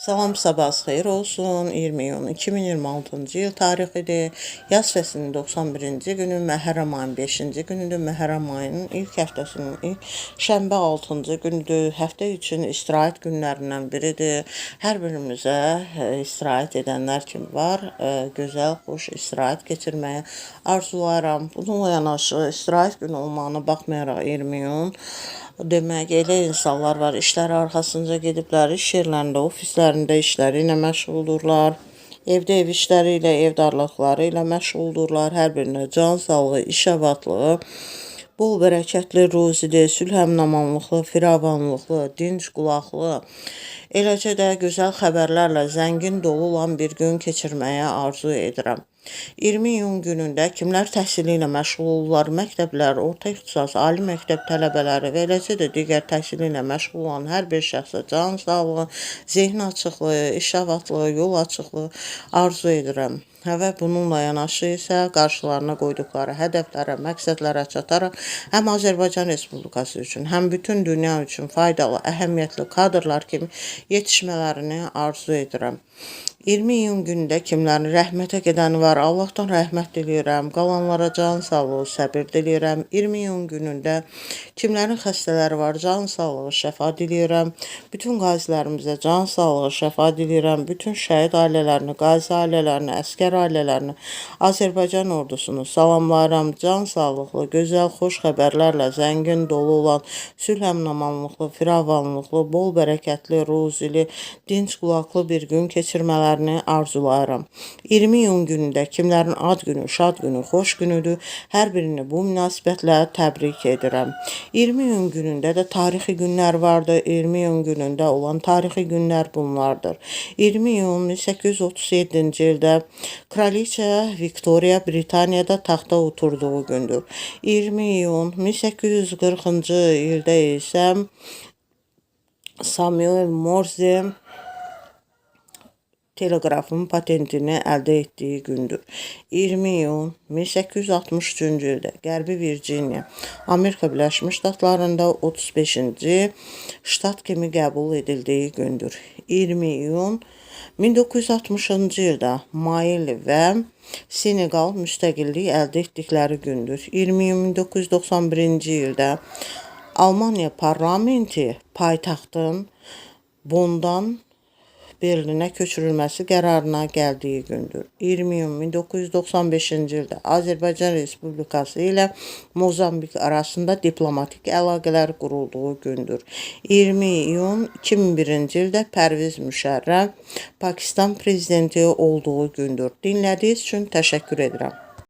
Salam, sabahınız xeyir olsun. 20 iyun 2026-cı il tarixidir. Yaz fəslinin 91-ci günü, Məhərrəm ayının 5-ci günüdür. Məhərrəm ayının ilk həftəsinin ilk şənbə 6-cı günüdür. Həftə üçün istirahət günlərindən biridir. Hər birimizə istirahət edənlər kim var, gözəl, xoş istirahət keçirməyi arzulayıram. Bununla yanaşı istirahət günü olmağına baxmayaraq 20 iyun demək, elə insanlar var, işləri arxasınca gediblər, iş yerlərində, ofislərində işləri ilə məşğuldurlar. Evdə ev işləri ilə, ev darlıqları ilə məşğuldurlar. Hər birinə can sağlığı, iş abatlığı, bol bərəkətli ruzili, sülh əminamanlıqlı, firavanlıqlı, dinc qulaqlı, eləcə də gözəl xəbərlərlə zəngin dolu olan bir gün keçirməyə arzu edirəm. 20 iyun günündə kimlər təhsili ilə məşğul olurlar, məktəblər, orta ixtisas, ali məktəb tələbələri və eləcə də digər təhsili ilə məşğul olan hər bir şəxsə can sağlığı, zehin açıqlığı, iş abatlığı, yol açıqlığı arzu edirəm. Və bununla yanaşı isə qarşılarına qoyduqları hədəflərə, məqsədlərə çataraq həm Azərbaycan Respublikası üçün, həm bütün dünya üçün faydalı, əhəmiyyətli kadrlar kimi yetişmələrini arzu edirəm. 20 iyun günündə kimlərin rəhmətə gedəni var, Allahdan rəhmət diləyirəm. Qalanlara can sağlığı, səbir diləyirəm. 20 iyun günündə kimlərin xəstələri var, can sağlığı, şəfa diləyirəm. Bütün qazilərimizə can sağlığı, şəfa diləyirəm. Bütün şəhid ailələrini, qazi ailələrini, əsgər ailələrini, Azərbaycan ordusunu salamlayıram. Can sağlıqlı, gözəl, xoş xəbərlərlə zəngin, dolu olan, sülh əminamanlıqlı, firavanlıqlı, bol bərəkətli, ruzili, dinc qulaqlı bir gün keçirmələrini arzulayıram. 20 iyun günündə kimlərin ad günü, şad günü, xoş günüdür, hər birini bu münasibətlə təbrik edirəm. 20 iyun günündə də tarixi günlər vardı. 20 iyun günündə olan tarixi günlər bunlardır. 20 iyun 1837-ci ildə Kraliça Viktoriya Britaniyada taxta oturduğu gündür. 20 iyun 1840-cı ildə isə Samuel Morse teleqrafın patentini əldə etdiyi gündür. 20 iyun 1863-cü ildə Qərbi Virciniya Amerika Birləşmiş Ştatlarında 35-ci ştat kimi qəbul edildiyi gündür. 20 iyun 1960-cı ildə Mali və Seneqal müstəqillik əldə etdikləri gündür. 20 iyun 1991-ci ildə Almaniya parlamenti paytaxtın Bondan Berlinə köçürülməsi qərarına gəldiyi gündür. 20 iyun 1995-ci ildə Azərbaycan Respublikası ilə Mozambik arasında diplomatik əlaqələr qurulduğu gündür. 20 iyun 2001-ci ildə Pərviz Müşərrəf Pakistan prezidenti olduğu gündür. Dinlədiyiniz üçün təşəkkür edirəm.